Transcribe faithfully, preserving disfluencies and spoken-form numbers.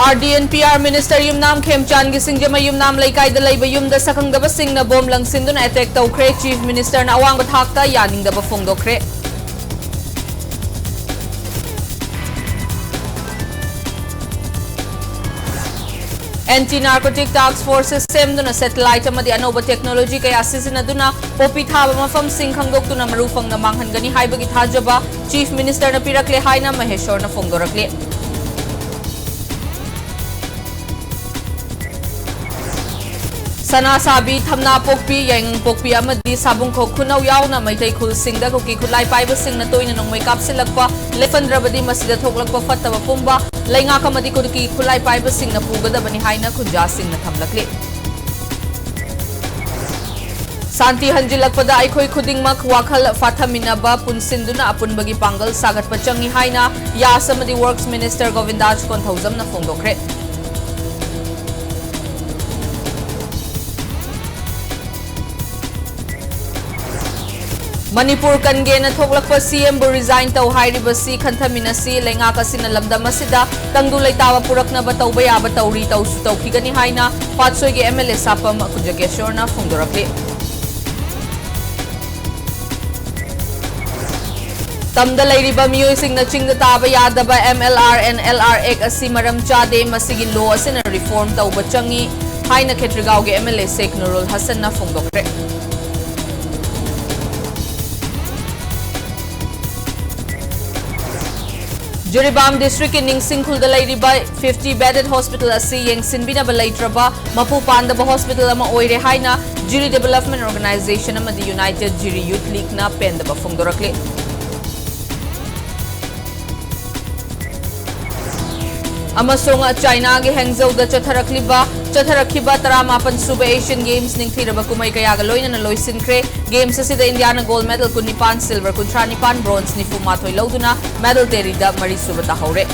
R D and P R Minister ꯌꯨꯝꯅꯥꯝ ꯈꯦꯝꯆꯥꯟꯒꯤ ꯁꯤꯡꯖꯃꯩ ꯌꯨꯝꯅꯥꯝ ꯂꯩꯀꯥꯏꯗ ꯂꯩꯕ ꯌꯨꯝꯗ ꯁꯛꯈꯪꯗꯕꯁꯤꯡꯅ ꯕꯣꯝ ꯂꯪꯁꯤꯟꯗꯨꯅ attack ꯇꯧꯈ꯭ꯔꯦ꯫ Chief Ministerꯅ ꯑꯋꯥꯡꯕ ꯊꯥꯛꯇ ꯌꯥꯅꯤꯡꯗꯕ ꯐꯣꯡꯗꯣꯛꯈ꯭ꯔꯦ꯫ Anti Narcotic Task Force ꯁꯦꯝꯗꯨꯅ satellite ꯑꯃꯗꯤ ꯑꯅꯧꯕ technology ꯀꯌꯥ ꯁꯤꯖꯤꯟꯅꯗꯨꯅ ꯄꯣꯄꯤ ꯊꯥꯕ ꯃꯐꯝꯁꯤꯡ ꯈꯪꯗꯣꯛꯇꯨꯅ ꯃꯔꯨ ꯐꯪꯅ ꯃꯥꯡꯍꯟꯒꯅꯤ ꯍꯥꯏꯕꯒꯤ ꯊꯥꯖꯕ Chief Ministerꯅ ꯄꯤꯔꯛꯂꯦ ꯍꯥꯏꯅ ꯃꯍꯦꯁꯣꯔꯅ ꯐꯣꯡꯗꯣꯔꯛꯂꯤ꯫ ꯁꯅꯥꯁꯥꯕꯤ, ꯊꯝꯅꯥꯄꯣꯛꯄꯤ, ꯌꯥꯏꯉꯪꯄꯣꯛꯄꯤ ꯑꯃꯗꯤ ꯁꯥꯕꯨꯡꯈꯣꯛ ꯈꯨꯅꯧ ꯌꯥꯎꯅ ꯃꯩꯇꯩ ꯈꯨꯜꯁꯤꯡꯗ ꯀꯨꯀꯤ ꯈꯨꯠꯂꯥꯏ ꯄꯥꯏꯕꯁꯤꯡꯅ ꯇꯣꯏꯅ ꯅꯣꯡꯃꯩ ꯀꯥꯞꯁꯤꯜꯂꯛꯄ ꯂꯦꯞꯍꯟꯗ꯭ꯔꯕꯗꯤ ꯃꯁꯤꯗ ꯊꯣꯛꯂꯛꯄ ꯐꯠꯇꯕ ꯄꯨꯝꯕ ꯂꯩꯉꯥꯛ ꯑꯃꯗꯤ ꯀꯨꯀꯤ ꯈꯨꯠꯂꯥꯏ ꯄꯥꯏꯕꯁꯤꯡꯅ ꯄꯨꯒꯗꯕꯅꯤ ꯍꯥꯏꯅ ꯈꯨꯟꯖꯥꯁꯤꯡꯅ ꯊꯝꯂꯛꯂꯤ꯫ ꯁꯥꯟꯇꯤ ꯍꯟꯖꯤꯜꯂꯛꯄꯗ ꯑꯩꯈꯣꯏ ꯈꯨꯗꯤꯡꯃꯛ ꯋꯥꯈꯜ ꯐꯥꯊꯃꯤꯟꯅꯕ ꯄꯨꯟꯁꯤꯟꯗꯨꯅ ꯑꯄꯨꯟꯕꯒꯤ ꯄꯥꯡꯒꯜ ꯁꯥꯒꯠꯄ ꯆꯪꯏ ꯍꯥꯏꯅ ꯌꯥꯁ ꯑꯃꯗꯤ Works Minister ꯒꯣꯕꯤꯟꯗꯥꯖ ꯀꯣꯟꯊꯧꯖꯝꯅ ꯐꯣꯡꯗꯣꯛꯈ꯭ꯔꯦ꯫ ꯃꯅꯤꯄꯨꯔ ꯀꯟꯒꯦꯅ ꯊꯣꯛꯂꯛꯄ CMꯕꯨ resign ꯇꯧ ꯍꯥꯏꯔꯤꯕꯁꯤ ꯈꯟꯊꯃꯤꯟꯅꯁꯤ꯫ ꯂꯩꯉꯥꯛ ꯑꯁꯤꯅ ꯂꯝꯗꯝ ꯑꯁꯤꯗ ꯇꯪꯗꯨ ꯂꯩꯇꯥꯕ ꯄꯨꯔꯛꯅꯕ ꯇꯧꯕ ꯌꯥꯕ ꯇꯧꯔꯤ, ꯇꯧꯁꯨ ꯇꯧꯈꯤꯒꯅꯤ ꯍꯥꯏꯅ ꯄꯥꯠꯁꯣꯏꯒꯤ MLA ꯁꯥꯄꯝ ꯀꯨꯟꯖꯒꯦꯁꯣꯔꯅ ꯐꯣꯡꯗꯣꯔꯛꯂꯤ꯫ ꯇꯝꯗ ꯂꯩꯔꯤꯕ ꯃꯤꯑꯣꯏꯁꯤꯡꯅ ꯆꯤꯡꯗ ꯇꯥꯕ ꯌꯥꯗꯕ MLR and LR Act ꯑꯁꯤ ꯃꯔꯝ ꯆꯥꯗꯦ, ꯃꯁꯤꯒꯤ law ꯑꯁꯤꯅ reform ꯇꯧꯕ ꯆꯪꯏ ꯍꯥꯏꯅ ꯈꯦꯇ꯭ꯔꯤꯒꯥꯎꯒꯤ MLA ꯁꯦꯈ ꯅꯨꯔꯨꯜ ꯍꯁꯟꯅ ꯐꯣꯡꯗꯣꯛꯈ꯭ꯔꯦ꯫ ꯖꯤꯔꯤꯕꯥꯝ districtꯀꯤ ꯅꯤꯡꯁꯤꯡꯈꯨꯜꯗ ꯂꯩꯔꯤꯕ fifty bedded hospital ꯑꯁꯤ ꯌꯦꯡꯁꯤꯟꯕꯤꯅꯕ ꯂꯩꯇ꯭ꯔꯕ ꯃꯄꯨ ꯄꯥꯟꯗꯕ hospital ꯑꯃ ꯑꯣꯏꯔꯦ ꯍꯥꯏꯅ ꯖꯤꯔꯤ Development Organisation ꯑꯃꯗꯤ United Jiri Youth Leagueꯅ ꯄꯦꯟꯗꯕ ꯐꯣꯡꯗꯣꯔꯛꯂꯤ꯫ ꯑꯃꯁꯨꯡ ꯆꯥꯏꯅꯥꯒꯤ ꯍꯦꯡꯖꯧꯗ ꯆꯠꯊꯔꯛꯂꯤꯕ, ꯆꯠꯊꯔꯛꯈꯤꯕ ꯇꯔꯥꯃꯥꯄꯟ ꯁꯨꯕ Asian Games ꯅꯤꯡꯊꯤꯔꯕ ꯀꯨꯝꯍꯩ ꯀꯌꯥꯒ ꯂꯣꯏꯅꯅ ꯂꯣꯏꯁꯤꯟꯈ꯭ꯔꯦ꯫ Games ꯑꯁꯤꯗ ꯏꯟꯗꯤꯌꯥꯅ gold medal ꯀꯨꯟꯅꯤꯄꯥꯟ, silver ꯀꯨꯟꯊ꯭ꯔꯥ ꯅꯤꯄꯥꯟ, bronze ꯅꯤꯐꯨ ꯃꯥꯊꯣꯏ ꯂꯧꯗꯨꯅ medal tally ꯗ ꯃꯔꯤꯁꯨꯕ ꯇꯥꯍꯧꯔꯦ꯫